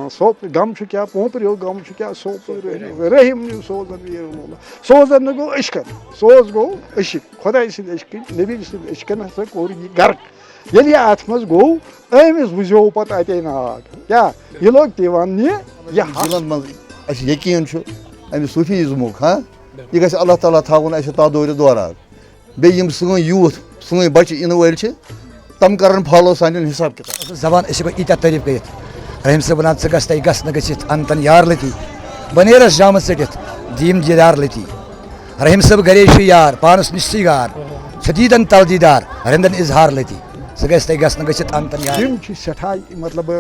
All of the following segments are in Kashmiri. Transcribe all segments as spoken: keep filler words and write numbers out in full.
سوپور غم چھُ کیٛاہ، پوپریو غم چھُ کیٛاہ، سوپور رحیم، رحیم نیو سوزن ویر اللہ۔ سوزن نہٕ گوٚو عشقن، سوز گوٚو عشق، خۄداے سٕنٛدۍ عشقٕنۍ، نبی سٕنٛدۍ عشقن ہسا کوٚر یہِ غرق۔ ییٚلہِ یہِ اتھ منٛز گوٚو، أمِس بُزیو پتہٕ اتے ناگ۔ کیٛاہ؟ یہِ لوٚگ تہِ وننہِ، یہِ ہس- دِلن منٛز اَسہِ یقیٖن چھُ اَمہِ صوٗفی ازمُک، ہاں؟ یہِ گژھِ اللہ تعالیٰ تھاوُن اَسہِ تَتھ دورِ دوران۔ بیٚیہِ یِم سٲنۍ یوٗتھ، سٲنۍ بَچہِ یِنہٕ وٲلۍ چھِ، تِم کَرَن فالو سانٮ۪ن حِساب کِتاب۔ زبان أسۍ ہٮ۪کو ییٖتیٛاہ تعٲریٖف کٔرِتھ۔ رحیٖم صٲب وَنان، ژٕ گژھ تَے گژھ نہٕ گٔژھِتھ اَنتَن یار لٔتی۔ بہٕ نیرَس جامہٕ ژٔٹِتھ، دِیِم دیٖدار لٔتی۔ رحیٖم صٲب گَرے چھُ یار، پانَس نِش سٕے گار۔ شدیٖدَن تَل دیٖدار، رِنٛدَن اِظہار لٔتی۔ ژٕ گژھ تَے گژھ نہٕ گٔژھِتھ اَنتَن یار۔ یِم چھِ سٮ۪ٹھاہ، مطلب،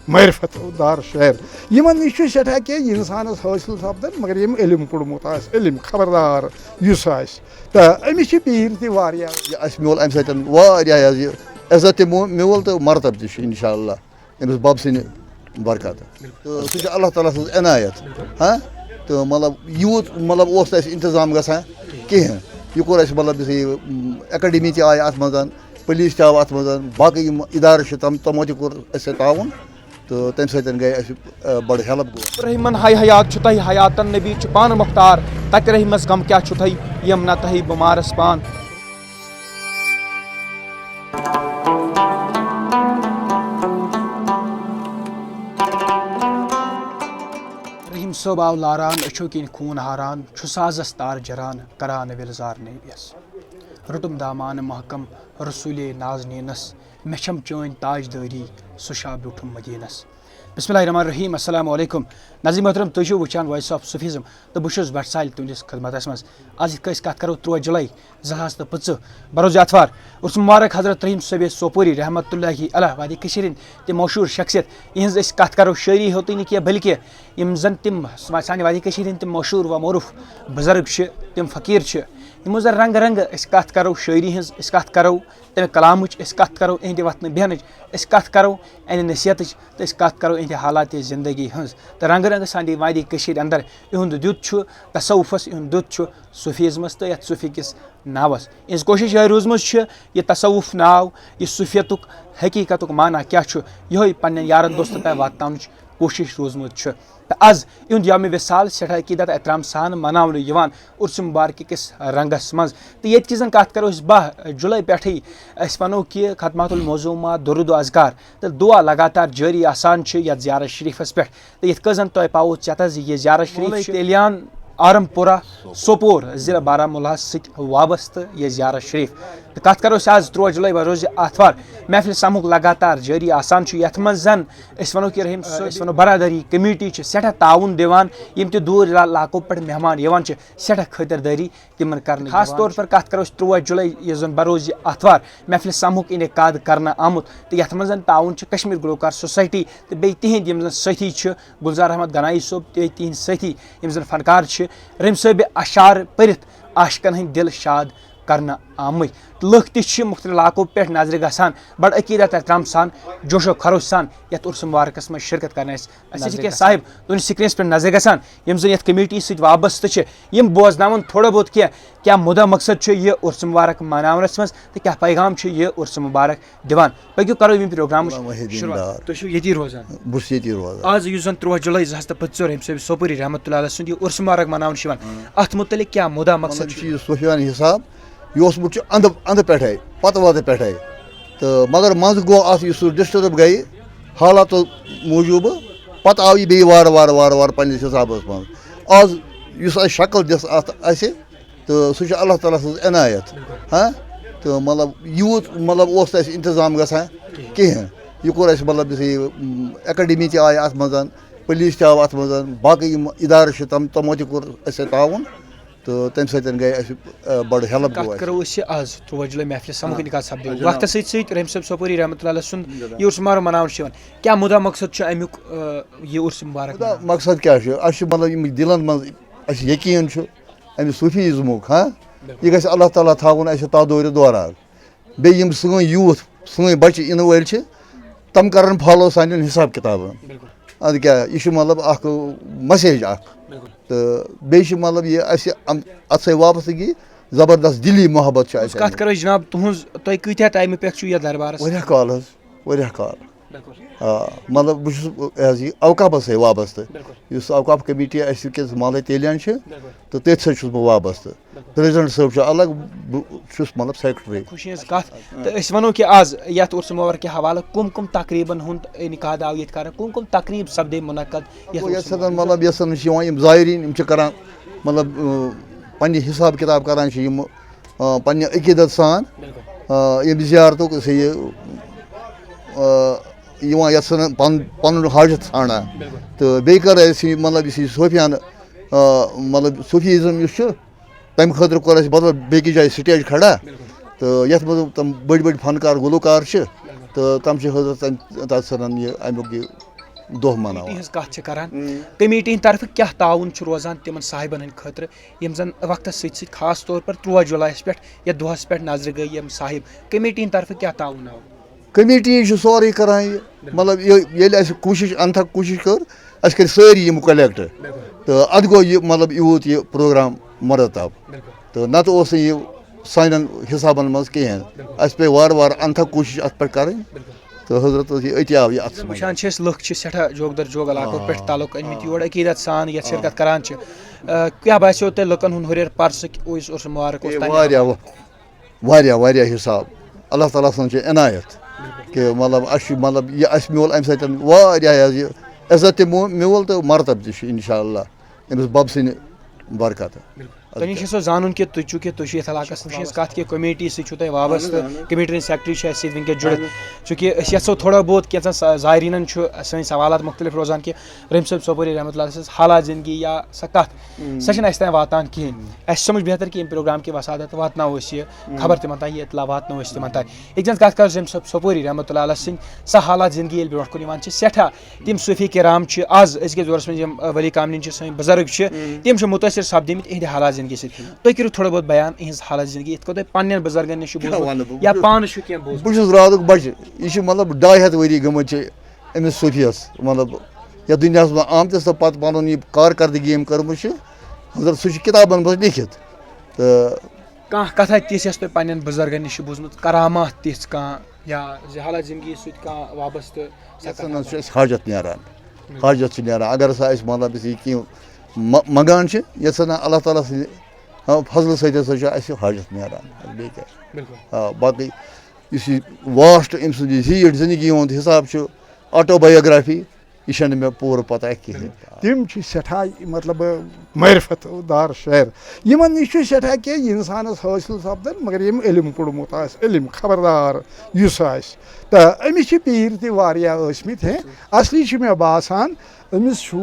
معرفت دار شعر۔ یِمن نِش چھُ سٮ۪ٹھاہ کینٛہہ یہِ اِنسانَس حٲصِل سَپدان، مگر ییٚمۍ علم پوٚرمُت آسہِ، علم خبردار یُس آسہِ، تہٕ أمِس چھِ پیٖر تہِ واریاہ۔ یہِ اَسہِ میول اَمہِ سۭتۍ واریاہ حظ یہِ عزت تہِ مو-، میول تہٕ مرتبہٕ تہِ چھُ اِنشاء اللہ أمِس بَب سٕنٛدِ برکتہٕ۔ تہٕ سُہ چھُ اللہ تعالیٰ سٕنٛز عنایت۔ ہاں؟ تہٕ مطلب یوٗت مطلب اوس نہٕ اَسہِ اِنتظام گژھان کِہیٖنۍ۔ یہِ کوٚر اَسہِ مطلب یہِ سا یہِ، م، اکیڈمی تہِ آیہِ اَتھ منٛز، پُلیٖس تہِ آو اَتھ منٛز، باقٕے یِم اِدارٕ چھِ تِم، تِمو تہِ کوٚر اَسہِ سۭتۍ تعاوُن۔ تہٕ تَمہِ سۭتۍ گٔے اَسہِ، آ، بَڑٕ ہیلپ گوٚو۔ رحیٖمن ہاے حیات چھُ تۄہہِ حیاتن نبی چھُ پانہٕ مۄختار، تَتہِ رحیٖمس غم کیٛاہ چھُ تۄہہِ، یِم نہ تۄہہِ بُمارس پان۔ رحیٖم صٲب آو لاران، أچھو کِنۍ خوٗن ہاران، چھُ سازس تار جران، کران وِلزار نبیَس۔ رٔٹٕم دامانہٕ محکم رسولے نازنینس، مےٚ چھم چٲنۍ تاجدٲری، سُہ شاہ بیوٗٹھُم مدینس۔ بسم اللہ الرحمن الرحیم، السلام علیکم۔ ناظرین محترم، تُہۍ چھِو وٕچھان Voice of Sufism تہٕ بہٕ چھُس بٹ سالہِ تُہنٛدِس خدمتس منٛز۔ آز یِتھ کٔنۍ أسۍ کتھ کرو تُرٛواہ جُلے زٕ ساس تہٕ پٕنٛژٕہ، بروز اتھوار، عرس مبارک حضرت رحیٖم صٲب صوپوری رحمتہ اللہ علیہ وادی کٔشیٖرِ ہٕنٛدۍ تِم مشہوٗر شخصیت، یِہٕنٛز أسۍ کتھ کرو، شٲعری ہوتٕے نہٕ کینٛہہ بلکہِ یِم زن تِم سانہِ وادی کٔشیٖرِ ہٕنٛدۍ تِم مشہوٗر و معروٗف بُزرگ چھِ، تِم فقیٖر چھِ، یِمو زن رنٛگہٕ رنٛگہٕ أسۍ کتھ کرو، شٲعری ہٕنٛز أسۍ کتھ کرو، تمہِ کلامٕچ أسۍ کتھ کرو، اِہِنٛدِ وۄتھنہٕ بیٚہنٕچ أسۍ کتھ کرو، اَنہِ نصیحتٕچ تہٕ أسۍ کتھ کرو اِہِنٛدِ حالاتِ زندگی ہٕنٛز۔ تہٕ رنٛگہٕ رنٛگہٕ سانہِ وادی کٔشیٖرِ اندر اِہُنٛد دیُت چھُ تصوفس، اِہُنٛد دیُت چھُ صوفیزمس تہٕ یتھ صوفی کِس ناوس۔ اِہِنٛز کوٗشِش یِہوٚے روٗزمٕژ چھِ یہِ تصوف ناو، یہِ صوفیتُک حقیٖقتُک معنی کیٛاہ چھُ، یِہوٚے پننٮ۪ن یارن دوستن تام واتناونٕچ کوٗشِش روٗزمٕژ چھِ۔ تہٕ از اِہُنٛد یومِ وِصال سٮ۪ٹھاہ عقیٖدت احترام سان مناونہٕ یِوان عرس مبارک کِس رنٛگس منٛز۔ تہٕ ییٚتہِ کِس زن کتھ کرو أسۍ باہ جُلے پٮ۪ٹھٕے، أسۍ ونو کہِ ختمات الموضوع ما درود و اذکار تہٕ دعا لگاتار جٲری آسان چھِ یتھ زیارت شریفس پٮ۪ٹھ۔ تہٕ یِتھ کٔنۍ زن تۄہہِ پاوو ژٮ۪تس زِ یہِ زیارت شریف چھِ تیلیان آرم پورہ سوپور ضلع بارہمولہس سۭتۍ وابستہٕ یہِ زیارت شریف۔ تہٕ کتھ کرو أسۍ آز تُرٛواہ جُلے بروز آتھوار محفل سماہُک لگاتار جٲری آسان چھُ، یتھ منٛز زن أسۍ ونو کہِ رحیم صٲب، أسۍ ونو برادری کمیٹی چھِ سٮ۪ٹھاہ تعاوُن دِوان، یِم تہِ دوٗر علا-، علاقو پٮ۪ٹھ مہمان یِوان چھِ، سٮ۪ٹھاہ خٲطردٲری تِمن کرنہٕ خاص یِوان طور چھِ۔ پر کتھ کرو أسۍ تُرٛواہ جُلے یُس زن بروز آتھوار محفل سماہُک انعقاد کرنہٕ آمُت تہٕ یتھ منٛز زن تعاوُن چھِ کشمیر گلوکار سوسایٹی تہٕ بیٚیہِ تِہنٛدۍ یِم زن سٲتھی چھِ گلزار احمد گنایی صٲب تہٕ تِہنٛدۍ سٲتھی یِم زن فنکار چھِ، رحیم صٲبِ اشعار پٔرِتھ عاشقن ہٕنٛدۍ دِل شاد کرنہٕ آمٕتۍ۔ لُکھ تہِ چھِ مُختٔلِف علاقو پٮ۪ٹھ نظرِ گژھان، بڑٕ عقیدت احترام سان، جوش و خروش سان یتھ عرس مبارکس منٛز شرکت کرنہِ اَسہِ۔ اَسہِ چھِ نظرِ کینٛہہ گژھان۔ صاحب تُہنٛدِ screenس پٮ۪ٹھ نظرِ گژھان، یِم زن یتھ کمیٹی سۭتۍ وابستہٕ چھِ، یِم بوزناون تھوڑا بہت کینٛہہ، کیٛاہ مُدا مقصد چھُ یہِ عرس مبارک مناونس منٛز تہٕ کیٛاہ پیغام چھُ یہِ عرس مبارک دِوان۔ پٔکِو کرو ییٚمہِ پروگرامٕچ غلام محی الدین شروٗعات۔ ڈار۔ تُہۍ چھِو ییٚتی روزان؟ بہٕ چھُس ییٚتی روزان۔ آز یُس زن تُرٛواہ جُلے زٕ ساس تہٕ پٕنٛژٕہ رحیم صٲب صوپوری رحمتہ اللہ علیہ سُنٛد یہِ عرس مبارک مناونہٕ چھُ یِوان، اۭں۔ اتھ مُتعلق کیٛاہ مُدا مقصد مطلب چھُ؟ یہِ چھُ یہِ صوفیانہٕ حساب، یہِ اوسمُت چھُ اندٕ، اندٕ پٮ۪ٹھے، پتہٕ وتہٕ پٮ۪ٹھے۔ تہٕ مگر منٛزٕ گوٚو اتھ یُس سُہ disturb گٔیہِ حالاتو موٗجوٗبہٕ، پتہٕ آو یہِ بیٚیہِ وارٕ وارٕ، وارٕ وارٕ پننِس حسابس منٛز۔ آز یُس اسہِ شکل دِژ اتھ اسہِ، تہٕ سُہ چھُ اللہ تعالیٰ سٕنٛز عنایت۔ ہاں؟ تہٕ مطلب یوٗت مطلب اوس نہٕ اَسہِ انتظام گژھان کِہیٖنۍ۔ یہِ کوٚر اَسہِ مطلب یہِ سا یہِ، م، اکیڈمی تہِ آیہِ اَتھ منٛز، پُلیٖس تہِ آو اَتھ منٛز، باقٕے یِم اِدارٕ چھِ تِم، تِمو تہِ کوٚر اَسہِ سۭتۍ تعاوُن۔ تہٕ تَمہِ سۭتۍ گٔے اَسہِ، آ، بَڑٕ ہیلپ گوٚو کَتھ اَسہِ۔ کَرو أسۍ یہِ آز تُرٛواہ جُلے محفلہِ سَمکھٕنۍ آ۔ کَتھ سَپدیو۔ آ، جِناب۔ وقتَس سۭتۍ سۭتۍ رحیم صٲب صوپوری رحمتہ اللہ علیہ سُنٛد جِناب۔ یہِ عرس مبارک مناوُن چھُ یِوان۔ کیٛاہ مُدا مقصد چھُ اَمیُک، آ، یہِ عرس مبارک مُدا مناوُن؟ مقصد کیٛاہ چھُ؟ اَسہِ چھُ مطلب یِم دِلَن منٛز اَسہِ یقیٖن چھُ اَمہِ صوٗفیٖزمُک، ہاں؟ بِلکُل۔ یہِ گژھِ اللہ تعالیٰ تھاوُن اَسہِ تَتھ دورِ دوران۔ بیٚیہِ یِم سٲنۍ یوٗتھ، سٲنۍ بَچہِ یِنہٕ وٲلۍ چھِ، تِم کَرَن فالو سانٮ۪ن حِساب کِتابَن۔ بِلکُل۔ اَدٕ کیٛاہ، یہِ چھُ مطلب اَکھ message اَکھ۔ بِلکُل۔ تہٕ بیٚیہِ چھِ مطلب یہِ اَسہِ اَم-، اَتھ سۭتۍ وابستگی زبردست دِلی محبت چھُ اَسہِ کَتھ اَمیُک۔ کَرو أسۍ جِناب تُہٕنٛز، تۄہہِ کۭتیٛاہ ٹایمہٕ پٮ۪ٹھ چھُو یَتھ دربارَس؟ واریاہ کال حظ، واریاہ کال۔ بِلکُل۔ آ، مطلب، بہٕ چھُس، یہِ حظ، یہِ اوقافَس سۭتۍ وابستہٕ۔ بِلکُل۔ یُس اوقاف کمیٹی اَسہِ وٕنکیٚس محلہ تیلیان چھِ، بِلکُل۔ تہٕ تٔتھۍ سۭتۍ چھُس بہٕ وابستہٕ۔ بِلکُل۔ پریزیڈنٹ صٲب چھُ الگ، بہٕ چھُس، مطلب، سیکرٹری۔ خوشی ہٕنٛز کَتھ۔ تہٕ أسۍ وَنو کہِ آز یَتھ عرس مبارک کہِ حوالہٕ کٕم کٕم تقریٖبَن ہُنٛد انعقاد آو ییٚتہِ کرنہٕ، کٕم کٕم تقریٖب سپدے منعقد یَتھ گوٚو، عرس یَتھ سۭتۍ، مبارک؟ مطلب، یَتھ سۭتۍ چھِ یِوان یِم زائرین، یِم چھِ کران، مطلب، اۭں، پننہِ حساب کتاب کران چھِ یِم، اۭں، پننہِ عقیدت سان، بِلکُل۔ اۭں، ییٚمہِ زیارتُک، یہِ سا یہِ، اۭں، یِوان یَتھ سۭتۍ پن-، پنُن حاجت ژھانڈان۔ بِلکُل۔ تہٕ بیٚیہِ کٔر اَسہِ یہِ، مطلب، یُس یہِ صوفیانہٕ، اۭں، مطلب، صوفیزم یُس چھُ، تَمہِ خٲطرٕ کوٚر اَسہِ بدل بیٚکِس جایہِ سٹیج کھڑا۔ بِلکُل۔ تہٕ یَتھ منٛز تِم بٔڑۍ بٔڑۍ فنکار گُلوکار چھِ، بِلکُل۔ تہٕ تِم چھِ حضرت تَمہِ، تَتھ سۭتۍ یہِ اَمیُک یہِ دۄہ مناوان۔ کمیٹی ہٕنٛز کَتھ چھِ کران، کمیٹی ہٕنٛدِ طرفہٕ کیٛاہ تعاوُن چھُ روزان تِمن صاحبن ہٕنٛدِ خٲطرٕ، یِم زن وقتس سۭتۍ سۭتۍ، خاص طور پر تُرٛواہ جُلایَس پٮ۪ٹھ یا دۄہس پٮ۪ٹھ نظرِ گٔیہِ، یِم صاحب، کمیٹی ہٕنٛدِ طرفہٕ کیٛاہ تعاوُن آو؟ کمیٹی چھِ سورُے کران یہِ۔ بِلکُل۔ مطلب، یہِ-، ییٚلہِ اَسہِ کوٗشِش، انتھک کوٗشِش کٔر، اَسہِ کٔرۍ سٲری یِم کۄلیکٹ۔ بِلکُل۔ تہٕ اَتھ گوٚو یہِ، مطلب، یوٗت یہِ پروگرام مرتب۔ بِلکُل۔ تہٕ نَتہٕ اوس نہٕ یہِ سانٮ۪ن حِسابَن منٛز کِہیٖنۍ۔ بِلکُل۔ اَسہِ پیٚیہِ وارٕ وارٕ انتھک کوٗشِش اَتھ پٮ۪ٹھ کَرٕنۍ۔ بِلکُل۔ تہٕ حضرت ٲس یہِ أتی آو یہِ اَتھَس منٛز۔ وٕچھان چھِ أسۍ، لُکھ چھِ سٮ۪ٹھاہ جوگہٕ در جوگہٕ علاقو پٮ۪ٹھ آ۔ تعلق أنۍ مٕتۍ یور، عقیٖدت سان یَتھ شرکت کران چھِ۔ آ، کیٛاہ باسیو تۄہہِ لُکَن ہُنٛد ہُرٮ۪ر پرسہٕ کہِ عُیس عرس مبارک اوس اے، تَمہِ واریاہ، حوالہٕ؟ واریاہ، واریاہ حساب۔ اللہ تعالیٰ سٕنٛز چھِ عنایت کہِ، مطلب، اَسہِ چھُ، مطلب، یہِ اَسہِ میول اَمہِ سۭتۍ واریاہ حظ یہِ عزت تہِ مو-، میول تہٕ مرتب تہِ چھُ، اِنشاء اللہ، أمِس بَب سٕنٛدِ برکتہٕ۔ بِلکُل۔ تۄہہِ نِش چھِ سو زانُن کہِ تُہۍ چھِو کہِ تُہۍ چھِو یَتھ علاقَس منٛز چھِ أسۍ کَتھ کہِ کمیٹی سۭتۍ چھِو تۄہہِ وابستہٕ، اَہَن حظ، اَہَن حظ۔ کمیٹی ہٕنٛدۍ سیکرٹری چھِ اَسہِ سۭتۍ وٕنکیٚس جُڑِتھ۔ اَہَن حظ۔ چوٗنٛکہِ أسۍ یَژھو تھوڑا بہت کینٛژَن سا-، زائریٖنَن چھُ سٲنۍ سوالات مُختلف روزان کہِ رحیم صٲب صوپوری رحمتہ اللہ علیہ سٕنٛز حالات زندگی یا سۄ کَتھ، اۭں۔ سۄ چھَنہٕ اَسہِ تام واتان کِہیٖنۍ۔ اۭں۔ اَسہِ سَمٕجھ بہتر کہِ ییٚمہِ پروگرام کہِ وسادت واتناوو أسۍ یہِ اۭں۔ خبر تِمَن تام، یہِ اطلاع واتناوو أسۍ تِمَن تام۔ ییٚتہِ زَن کَتھ کَرو رحیم صٲب صوپوری رحمتہ اللہ علیہ سٕنٛدۍ سۄ حالات زندگی ییٚلہِ برونٛٹھ کُن یِوان چھِ، سٮ۪ٹھاہ تِم صوٗفی کرام چھِ آز أزکِس دورَس منٛز یِم، ٲں، ولی کاملین چھِ سٲنۍ بُزرگ چھِ، اۭں۔ تِم چھِ مُتٲثر سَپدیمٕتۍ یِہِنٛدِ حالات زندگی سۭتۍ۔ تُہۍ کٔرِو تھوڑا بہت بیان یِہِنٛز حالات زندگی، یِتھ کٔنۍ تۄہہِ پننٮ۪ن بُزرگَن نِش چھُ کیٛاہ بوٗزمُت وَنہٕ بہٕ؟ یا بہٕ چھُس، پانہٕ چھُ کینٛہہ بوٗزمُت؟ بہٕ چھُس راتُک بَچہٕ۔ یہِ چھُ، مطلب، ڈاے ہَتھ ؤری گٔمٕتۍ چھِ أمِس صوٗفیَس، مطلب، یَتھ دُنیاہَس منٛز آمتِس تہٕ پَتہٕ پَنُن یہِ کارکردگی أمۍ کٔرمٕژ چھِ، مطلب، سُہ چھُ کِتابَن منٛز لیکھِتھ۔ تہٕ کانٛہہ کَتھا تِژھ یۄس تۄہہِ پننٮ۪ن بُزرگَن نِش چھِ بوٗزمٕژ، کرامات تِژھ کانٛہہ یا زِ حالات زندگی سۭتۍ کانٛہہ وابستہٕ، سۄ یَتھ کَتھا منٛز چھُ اَسہِ حاجت نیران۔ حاجت چھُ نیران۔ اگر ہسا أسۍ، مطلب، أسۍ یہِ کینٛہہ مَ-، منٛگان چھِ، یَتھ سۭتۍ اللہ تعالیٰ سٕنٛدِ، آ، فضلہٕ سۭتۍ ہسا چھُ اَسہِ حاجت نیران۔ بیٚیہِ کیٛاہ؟ بِلکُل۔ آ، باقٕے یُس یہِ vast أمۍ سٕنٛز یہِ زیٖٹھ زندگی ہُنٛد حساب چھُ، autobiography، یہِ چھَنہٕ مےٚ پوٗرٕ پَتہ کِہیٖنۍ۔ تِم چھِ سٮ۪ٹھاہ، مطلب، معرفت دار شٲعر۔ یِمَن نِش چھُ سٮ۪ٹھاہ کینٛہہ اِنسانَس حٲصِل سَپدان، مگر ییٚمۍ علم پوٚرمُت آسہِ، علم خبردار یُس آسہِ۔ تہٕ أمِس چھِ پیٖر تہِ واریاہ ٲسۍمٕتۍ۔ ہے، اَصلی چھُ مےٚ باسان، أمِس چھُ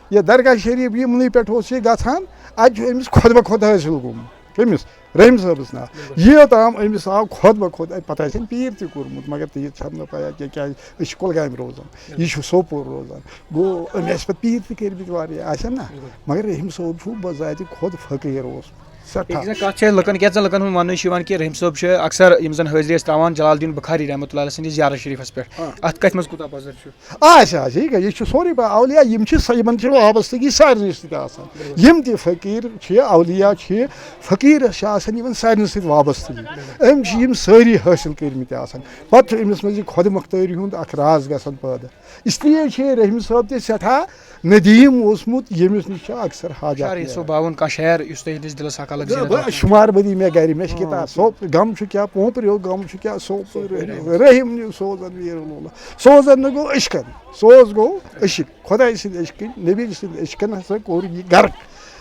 یہِ درگاہ شریٖف یِمنٕے پٮ۪ٹھ اوس یہِ گژھان، اَتہِ چھُ أمِس خۄد بخۄد حٲصِل گوٚمُت۔ کٔمِس؟ رحیم صٲبَس نا۔ یوٚتام أمِس آو خۄد بخۄد، اَتہِ پَتہٕ آسن پیٖر تہِ کوٚرمُت، مگر تیٖژ چھَم نہٕ پَیہ کینٛہہ، کیٛازِ أسۍ چھِ کۄلگامہِ روزان، یہِ چھُ سوپور روزان۔ گوٚو، أمۍ آسہِ پَتہٕ پیٖر تہِ کٔرمٕتۍ واریاہ، آسن نا؟ بِلکُل۔ مگر رحیم صٲب چھُ بذاتِ خۄد فقیٖر اوسمُت۔ سٮ۪ٹھاہ۔ ییٚتہِ زَن کَتھ چھِ لُکَن، کینٛژَن لُکَن ہُنٛد وَننہٕ چھُ یِوان کہِ رحیم صٲب چھِ اکثر یِم زَن حٲضری ٲسۍ ترٛاوان جلال الدین بخاری رحمتہ اللہ علیہ سٕنٛدِس زیارت شریٖفَس پٮ۪ٹھ۔ آ۔ اَتھ کَتھِ منٛز کوٗتاہ پَزر چھُ؟ آسہِ، آسہِ، یہِ کیٛاہ، یہِ چھُ سورُے پَتہٕ اولیا، یِم چھِ سا-، یِمَن چھِ وابستگی سارنٕے سۭتۍ آسان۔ بِلکُل۔ یِم تہِ فقیٖر چھِ، اولیا چھِ، فقیٖرَس چھِ آسان یِمَن سارنٕے سۭتۍ وابستگی۔ بِلکُل۔ أمۍ چھِ یِم سٲری حٲصِل کٔرمٕتۍ آسان۔ پَتہٕ چھُ أمِس منٛز یہِ خۄد مۄختٲری ہُنٛد اَکھ راز گژھان پٲدٕ۔ اس لیے چھِ رحیم صٲب تہِ سٮ۪ٹھاہ ندیم اوسمُت، ییٚمِس نِش چھِ اکثر حاجات شعر نیران۔ یسو باوُن کانٛہہ شعر یُس تۄہہِ ہٕنٛدِس دِلس حق الگ زینان بہٕ چھُ؟ شمار بدی مےٚ گرِ، مےٚ چھِ کِتاب، سوپ، غم چھُ کیٛاہ، پونٛپہٕ ریو غم چھُ کیٛاہ، سوپہٕ سوپہٕ رحم، ریو۔ رحم نیو سوزن ویر لولہ، سوزن نہٕ گوٚو عشقن، سوز گوٚو عشق، خۄداے سٕنٛدۍ عشقٕنۍ، نبی سٕنٛدۍ عشقن ہسا کوٚر یہِ غرق۔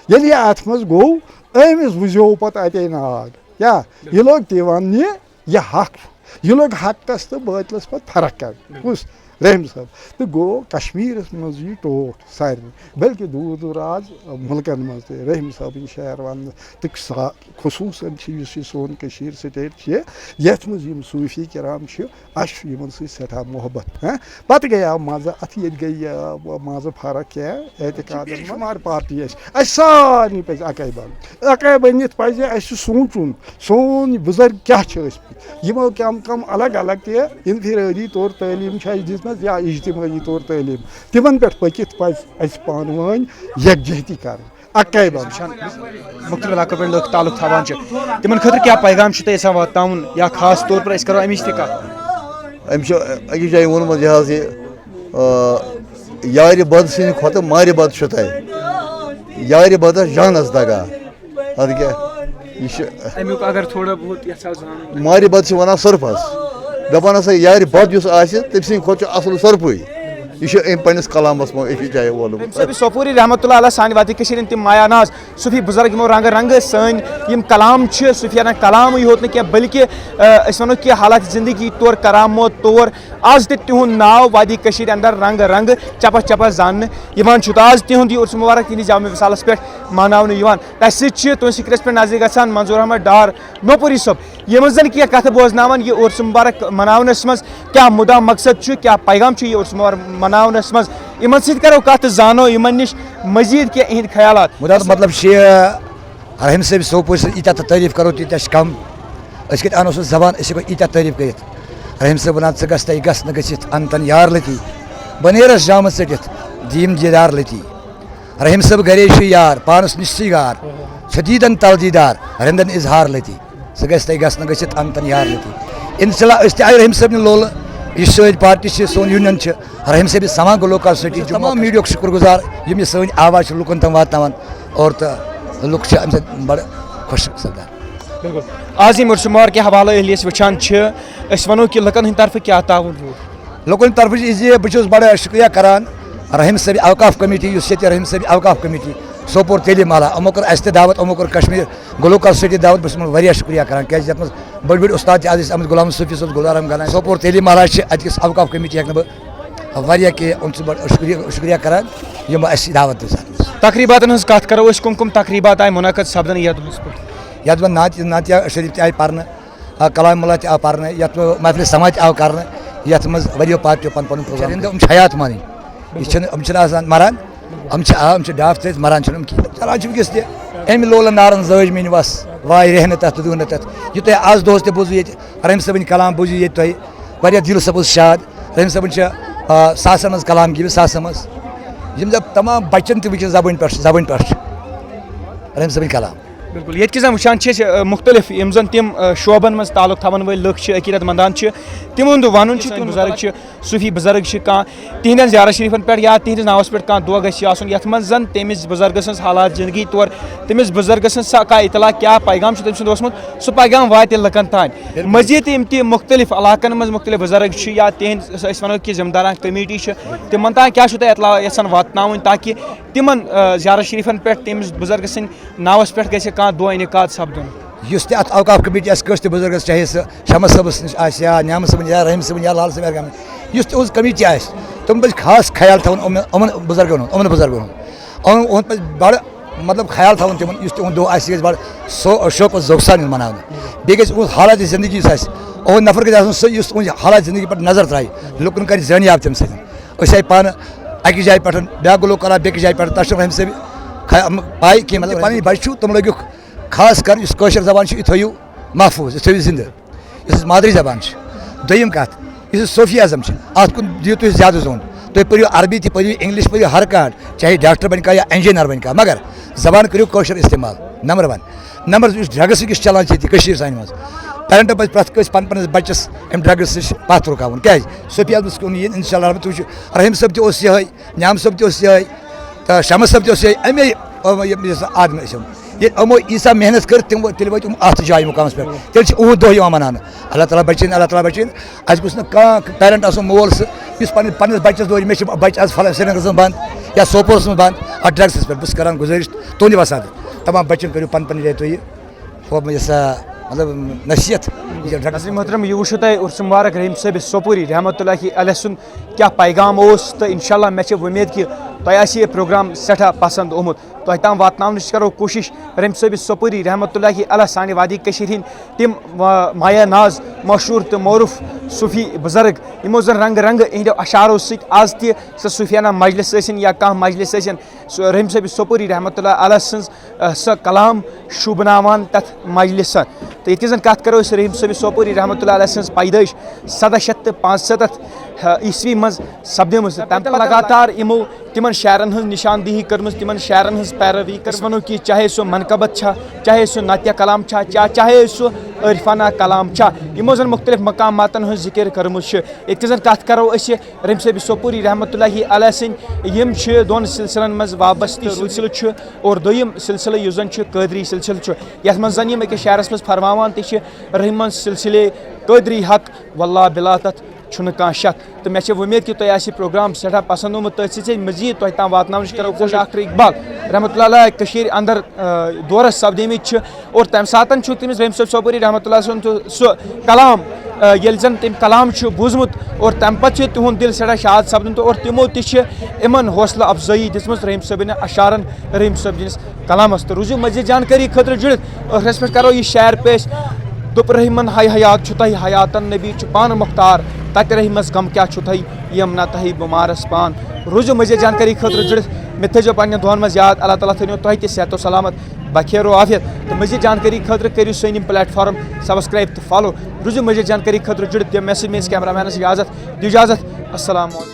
ییٚلہِ یہِ اتھ منٛز گوٚو، أمِس بُزیو پتہٕ اتے ناگ، کیٛاہ؟ یہِ لوٚگ تہِ وننہِ، یہِ حق چھُ۔ یہِ لوٚگ حقس تہٕ باطلس پتہٕ فرق کرنہِ۔ بِلکُل۔ کُس؟ رحیم صٲب۔ تہٕ گوٚو کشمیرس منٛز یہِ ٹوٹھ سارنٕے، بلکہِ دوٗر دوٗراز مُلکن منٛز تہِ رحیم صٲبٕنۍ شعر وننہٕ۔ تہٕ سا-، خصوٗصن چھِ یُس یہِ سون کٔشیٖر سٹیٹ چھِ، یتھ منٛز یِم صوٗفی کرام چھِ، اسہِ چھُ یِمن سۭتۍ سٮ۪ٹھاہ محبت۔ ہاں؟ پتہٕ گٔیاو منٛزٕ اتھ، ییٚتہِ گٔے، آ، منٛزٕ فرق کینٛہہ اعتقادن منٛز۔ شُمار پارٹی اَسہِ، اَسہِ سارنٕے پزِ اکے بنُن۔ اکے بٔنِتھ پزِ اَسہِ سونٛچُن، سون بُزرگ کیٛاہ چھِ ٲسۍ مٕتۍ۔ یِمو کم کم الگ الگ تہِ انفرٲدی طور تعلیٖم چھِ اَسہِ دِژمٕژ یا اجتمٲعی طور تعلیٖم، تِمن پٮ۪ٹھ پٔکِتھ پزِ اَسہِ پانہٕ وٲنۍ یکجہتی کرٕنۍ، اکے بنُن۔ وٕچھان مُختٔلِف علاقو پٮ۪ٹھ لُکھ تعلق تھاوان چھِ، تِمن خٲطرٕ کیٛاہ پیغام چھُ تۄہہِ یژھان واتناوُن یا خاص طور پر أسۍ کرو اَمِچ تہِ کتھ؟ أمۍ چھُ أکِس جایہِ ووٚنمُت یہِ حظ یہِ، آ، یارِ بد سٕنٛدِ کھۄتہٕ مارِ بد چھُ تۄہہِ۔ یارِ بدس جانس دگا۔ اَدٕ کیٛاہ؟ یہِ چھُ اَمیُک اگر تھوڑا بہت یژھو زانُن۔ مارِ بد چھِ وَنان سۄرپھس۔ دَپان ہسا یارِ بد یُس آسہِ، تٔمۍ سٕنٛدِ کھۄتہٕ چھُ اَصٕل سۄرپھٕے۔ یہِ چھُ أمۍ پنٛنِس کلامس منٛز أکِس جایہِ وولمُت۔ أمۍ صٲب سوپوری رحمتہ اللہ علیہ سانہِ وادی کٔشیٖرِ ہٕنٛدۍ تِم مایا ناز صوفی بُزرگ یِمو رنٛگہٕ رنٛگہٕ سٲنۍ یِم کلام چھِ، صوفیانہ کلامٕے یوت نہٕ کینٛہہ، بلکہِ، آ، أسۍ وَنو کہِ حالات زندگی طور، کرامت طور، آز تہِ تِہُنٛد ناو وادی کٔشیٖرِ اندر رنٛگہٕ رنٛگہٕ چپس چپس زاننہٕ یِوان چھُ۔ تہٕ آز تِہُنٛد یہِ عرس مبارک تِہنٛدِس جامع وصالس پٮ۪ٹھ مناونہٕ یِوان۔ تَسہِ سۭتۍ چھِ تُہنٛدِس screenس پٮ۪ٹھ نظرِ گژھان منظور احمد ڈار نوپوری صٲب، یِمن زن کینٛہہ کتھٕ بوزناوان یہِ عرس مبارک مناونس منٛز کیٛاہ مُدا مقصد چھُ، کیٛاہ پیغام چھُ یہِ عرس مبارک مناونس منٛز۔ یِمن سۭتۍ کرو کتھ تہٕ زانو یِمن نِش مزید کینٛہہ اِہنٛدۍ خیالات۔ مُدا مطلب چھِ رحیم صٲب سوپور سٕنٛز ییٖتیٛاہ تہٕ تعریٖف کرو تیٖتیٛاہ چھِ کم۔ أسۍ کتہِ انو سُہ زبان، أسۍ ہٮ۪کو ییٖتیٛاہ تعریٖف کٔرِتھ۔ رحیم صٲب ونان، ژٕ گژھ تَے گژھ نہٕ گٔژھِتھ انتن یار لٔتی۔ بہٕ نیرس جامہٕ ژٔٹِتھ، دِیِم دیٖدار لٔتی۔ رحیم صٲب گرے چھُ یار، پانس نِش چھُ یار۔ چھُ دیٖدن تل دیٖدار، رندن اظہار لٔتی۔ سُہ گژھِ تۄہہِ گژھنہٕ گٔژھِتھ انتن یار لٔتی۔ انشاءاللہ أسۍ تہِ آیہِ رحیم صٲبنہِ لولہٕ۔ یہِ سٲنۍ پارٹی چھِ، سون یونین چھِ۔ رحیم صٲبہِ سما گلوکار سوسایٹی چھِ تمام میٖڈیاہُک شُکر گُزار، یِم یہِ سٲنۍ آواز چھِ لُکن تام واتناوان۔ اور تہٕ لُکھ چھِ اَمہِ سۭتۍ بڑٕ خۄش سپدان۔ بِلکُل۔ آز ییٚمہِ عرس مبارک کہِ حوالہٕ ییٚلہِ أسۍ وٕچھان چھِ، أسۍ وَنو کہِ لُکن ہٕنٛدِ طرفہٕ کیٛاہ تعاوُن روٗد؟ لُکن طرفہٕ چھِ یہِ زِ بہٕ چھُس بڑٕ شُکریہ کران رحیم صٲبِ اوقاف کمیٹی، یُس ییٚتہِ رحیم صٲبِ اوقاف کمیٹی سوپور تعلیٖم محلہ، یِمو کٔر اَسہِ تہِ دعوت، یِمو کوٚر کشمیر گلوکار سوسایٹی دعوت، بہٕ چھُس یِمن واریاہ شُکریہ کران، کیازِ یَتھ منٛز بٔڑۍ بٔڑۍ اُستاد تہِ آز ٲسۍ آمٕتۍ، غلام صوفی صٲب، گُلزار احمد گنایی، سوپور تعلیٖم محلہ چھِ، اَتہِ کِس اوقاف کمیٹی ہٮ۪کہٕ نہٕ بہٕ واریاہ کینٛہہ، یِم چھِ بڑٕ شُکریہ، شُکریہ کران، یِمو اَسہِ یہِ دعوت دِژ اَتھ منٛز۔ تقریٖباتن ہٕنٛز کتھ کرو أسۍ، کُم کُم تقریٖبات آیہِ منعقد سپدنہٕ یتھ دۄہس پٮ۪ٹھ؟ یتھ منٛز نعت، نعتیہ شریف تہِ آیہِ پرنہٕ، آ، کلام اللہ تہِ آو پرنہٕ، یتھ منٛز محفل سماع تہِ آو کرنہٕ، یتھ منٛز واریاہو پارٹیو پن پنُن پروگرام، یِم چھِ حیات مانٕنۍ۔ یہِ چھِنہٕ، یِم چھِنہٕ آسان مران، یِم چھِ، آ، یِم چھِ ڈاپھ ترٲوِتھ مران چھِنہٕ یِم کِہیٖنۍ۔ چلان چھِ وٕنکیٚس تہِ۔ اَمہِ لولہٕ نارَن زٲج میٛٲنۍ وَس، واے ریٚہہ نہٕ تَتھ تہٕ دُہ نہٕ تَتھ۔ یہِ تۄہہِ آز دۄہَس تہِ بوٗزوٕ ییٚتہِ، رحیم صٲبٕنۍ کلام بوٗزِو ییٚتہِ تۄہہِ۔ واریاہ دِل صٲب اوس شاد۔ رحیم صٲبَن چھِ، آ، ساسَن منٛز کلام گیٚوِتھ، ساسَن منٛز۔ یِم زَن تمام بَچَن تہِ وٕنکیٚس زبٲنۍ پٮ۪ٹھ، زبٲنۍ پٮ۪ٹھ چھِ رحیم صٲبٕنۍ کلام۔ بِلکُل، ییٚتہِ کہِ زَن وٕچھان چھِ أسۍ، آ، مُختٔلِف یِم زَن تِم، آ، شعبَن منٛز تعلق تھاوَن وٲلۍ لُکھ چھِ، عقیٖدت مندان چھِ، تِہُنٛد وَنُن چھُ، تِہُنٛد بُزرگ چھِ، صوفی بُزرگ چھِ کانٛہہ، تِہِنٛدٮ۪ن زیارت شریٖفَن پٮ۪ٹھ یا تِہِنٛدِس ناوَس پٮ۪ٹھ کانٛہہ دۄہ گژھِ آسُن، یَتھ منٛز زَن تٔمِس بُزرگہٕ سٕنٛز حالات زِندگی طور، تٔمِس بُزرگہٕ سٕنٛز سۄ کانٛہہ اطلاع، کیٛاہ پیغام چھُ تٔمۍ سُنٛد اوسمُت، سُہ پیغام واتہِ لُکَن تام۔ بِلکُل۔ مٔزیٖد تہِ یِم تہِ مُختٔلِف علاقَن منٛز مُختٔلِف بُزرگ چھِ یا تِہِنٛد، أسۍ وَنو کہِ ذِمہٕ داران کمیٹی چھِ، تِمَن تام کیٛاہ چھُو تُہۍ اطلاع یَژھان واتناوٕنۍ تاکہِ تِمَن، آ، زیارت شریٖفَن پٮ۪ٹھ تٔمِس بُزرگہٕ سٕنٛدِ ناوَس پٮ۪ٹھ گژھِ کانٛہہ دۄہ انعقاد سپدُن؟ یُس تہِ اَتھ اوقاف کمیٹی آسہِ، کٲنٛسہِ تہِ بُزرگَس، چاہے سُہ شمس صٲبَس نِش آسہِ یا نیامہٕ صٲبُن یا رحیم صٲبُن یا لال صٲب یا گامہٕ، یُس تہِ اُہٕنٛز کمیٹی آسہِ، تِمَن پَزِ خاص خیال تھاوُن یِمَن، یِمَن بُزرگَن ہُنٛد، یِمَن بُزرگَن ہُنٛد۔ یِمَن، یِمَن پَزِ بَڑٕ، مطلب، خیال تھاوُن تِمَن، یُس تِہُنٛد دۄہ آسہِ، یہِ گژھِ بَڑٕ سو-، شوق و ذوق سان یُن مناونہٕ۔ بیٚیہِ گژھِ اُہٕنٛز حالات زندگی یُس آسہِ، اُہُنٛد نفر گژھِ آسُن سُہ، یُس تُہٕنٛزِ حالات زندگی پٮ۪ٹھ نظر ترٛاوِ، لُکَن کَرِ زٲنیاب تَمہِ سۭتۍ۔ أسۍ آیہِ پانہٕ اَکہِ جایہِ پٮ۪ٹھ، بیٛاکھ گُلوکار آو بیٚکِس جایہِ پٮ۪ٹھ، تَس چھُنہٕ رحیم صٲب خا-، پَے کینٛہہ، مطلب، پَنٕنۍ بَچہِ چھُو، تِم لٲگِو خاص کر یُس کٲشِر زبان چھِ، یہِ تھٲیِو محفوٗظ، یہِ تھٲیِو زِندٕ، یُس اَسہِ مادری زبان چھِ۔ دوٚیِم کَتھ، یُس یہِ صوفی ازم چھِ، اَتھ کُن دِیِو تُہۍ زیادٕ زوٚن۔ تُہۍ پٔرِو عربی تہِ، پٔرِو اِنگلِش، پٔرِو ہر کانٛہہ، چاہے ڈاکٹر بَنہِ کانٛہہ یا اِنجیٖنر بَنہِ کانٛہہ، مگر زبان کٔرِو کٲشِر استعمال، نمبر ون۔ نمبر زٕ، یُس ڈرگس وٕنکیٚس چلان چھِ ییٚتہِ کٔشیٖرِ سانہِ منٛز، پیرنٹن پَزِ پرٛٮ۪تھ کٲنٛسہِ پَنُن پَنُنِس بَچَس اَمہِ ڈرگس نِش پَتھ رُکاوُن۔ کیٛازِ؟ صوفی ازمَس کُن یِن، اِنشاء اللہ رحمت، تُہۍ وٕچھِو، رحیم صٲب تہِ اوس یِہوٚے، نیام صٲب تہِ اوس یِہوٚے، تہٕ شمس صٲب تہِ اوس یِہوٚے، اَمے، یِم، یُس آدمی ٲسۍ یِم۔ ییٚلہِ یِمو ییٖژاہ محنت کٔر، تِم وٲتۍ، تیٚلہِ وٲتۍ یِم اَتھ جایہِ مُقامَس پٮ۪ٹھ۔ تیٚلہِ چھِ اُہُنٛد دۄہ یِوان مَناونہٕ۔ اللہ تعالیٰ بَچٲیِن، اللہ تعالیٰ بَچٲیِن۔ اَسہِ گوٚژھ نہٕ کانٛہہ پیرنٹ آسُن، مول سُہ، یُس پَنٕنِس، پَنٕنِس بَچَس دورِ، مےٚ چھِ بَچہِ آز فَلٲنۍ سرینَگرَس منٛز بنٛد یا سوپورَس منٛز بنٛد، اَتھ ڈرگسَس پٮ۪ٹھ۔ بہٕ چھُس کَران گُزٲرِش تُہٕنٛدِ وَساطہٕ، تمام بَچَن کٔرِو پَنٕنۍ پَنٕنۍ جایہِ تُہۍ یہِ، ہُہ، یہِ سا، مطلب، نصیحت۔ یہِ ڈرگس ناظرین محترم، یہِ وٕچھِو تۄہہِ عرس مبارک رحیم صٲبِ سوپوری رحمتہ اللہ علیہ سُنٛد کیٛاہ پیغام اوس، تہٕ انشاءاللہ مےٚ چھِ وۄمید کہِ تۄہہِ آسہِ یہِ پروگرام سٮ۪ٹھاہ پسنٛد آمُت۔ تۄہہِ تام واتناونٕچ کرو کوٗشِش۔ رحیم صٲبِ سوپوری رحمتہ اللہ علیہ سانہِ وادی کٔشیٖرِ ہِنٛدۍ تِم، آ، مایا ناز، مشہوٗر تہٕ معروٗف صوفی بُزرگ، یِمو زَن رنٛگہٕ رنٛگہٕ یِہِنٛدیو اشعارو سۭتۍ آز تہِ سۄ صوفیانہ مجلس ٲسِن یا کانٛہہ مجلس ٲسِن، سُہ رحیم صٲبِ سوپوری رحمتہ اللہ علیہ سٕنٛز، آ، سۄ کلام شوٗبناوان تَتھ مجلسَن۔ تہٕ ییٚتہِ زَن کَتھ کَرو أسۍ رحیم صٲبِ سوپوری رحمتہ اللہ علیہ سٕنٛز پیدٲیِش سَداہ شیٚتھ تہٕ پانٛژھ سَتَتھ عیسوی منٛز سپدیمٕژ۔ تَمہِ پتہٕ لگاتار یِمو تِمن شاعرن ہٕنٛز نشاندہی کٔرمٕژ، تِمن شاعرن ہٕنٛز پیروی کٔرمٕژ۔ أسۍ وَنو کہِ چاہے سُہ منقبت چھا، چاہے سُہ نعتیہ کلام چھا، چا-، چاہے سُہ عارفانہ کلام چھا، یِمو زن مختلف مقاماتن ہٕنٛز ذکر کٔرمٕژ چھِ۔ ییٚتہِ کہِ زن کتھ کرو أسۍ رحیم صٲب سوپوری رحمتہ اللہ علیہ سٕنٛدۍ، یِم چھِ دۄن سلسلن منٛز وابستہٕ۔ سلسلہٕ چھُ اور دوٚیِم سلسلہٕ یُس زن چھُ قٲدری سلسلہٕ چھُ، یتھ منٛز زن یِم أکِس شعرس منٛز فرماوان تہِ چھِ، رحیمن سلسلے قٲدری حق واللہ بلا تتھ چھُنہٕ کانٛہہ شک۔ تہٕ مےٚ چھِ وۄمید کہِ تۄہہِ آسہِ یہِ پروگرام سٮ۪ٹھاہ پسنٛد آمُت۔ تٔتھۍ سۭتۍ سۭتۍ مٔزیٖد تۄہہِ تام واتناونٕچ کرو کوٗشش۔ ڈاکٹر اقبال رحمتہ اللہ علیہ کٔشیٖرِ اندر، آ، دورس سپدیمٕتۍ چھِ اور تمہِ ساتن چھُ تٔمِس رحیم صٲب سوپوری رحمتہ اللہ سُنٛد سُہ کلام، آ، ییٚلہِ زن تٔمۍ کلام چھُ بوٗزمُت اور تمہِ پتہٕ چھُ تِہُنٛد دِل سٮ۪ٹھاہ شاد سپدمُت اور تِمو تہِ چھِ یِمن حوصلہٕ افزٲیی دِژمٕژ رحیم صٲبنہِ اشعارن، رحیم صٲب جِنس کلامس۔ تہٕ روٗزِو مزید جانکٲری خٲطرٕ جُڑِتھ۔ ٲخرس پٮ۪ٹھ کرو یہِ شعر پیش۔ دوٚپ رحیمن ہاے حیات چھُ تۄہہِ حیاتن، نبی چھُ پانہٕ مختار، تتہِ رحیمس غم کیٛاہ چھُ تۄہہِ، یِم نہ تۄہہِ بُمارس پان۔ روٗزِو مزید جانکٲری خٲطرٕ جُڑِتھ۔ مےٚ تھٲیزیو پننٮ۪ن دُعن منٛز یاد، اللہ تعالیٰ تھٲینو تۄہہِ تہِ صحت و سلامت، بخیر و عافیت۔ تہٕ مزید جانکٲری خٲطرٕ کٔرِو سٲنۍ یِم پلیٹ فارم سبسکرائب تہٕ فالو۔ روٗزِو مزید جانکٲری خٲطرٕ جُڑِتھ۔ دِیو مےٚ سۭتۍ میٲنِس کیمرہ مینس اجازت، دِیِو اجازت۔ السلام علیکم۔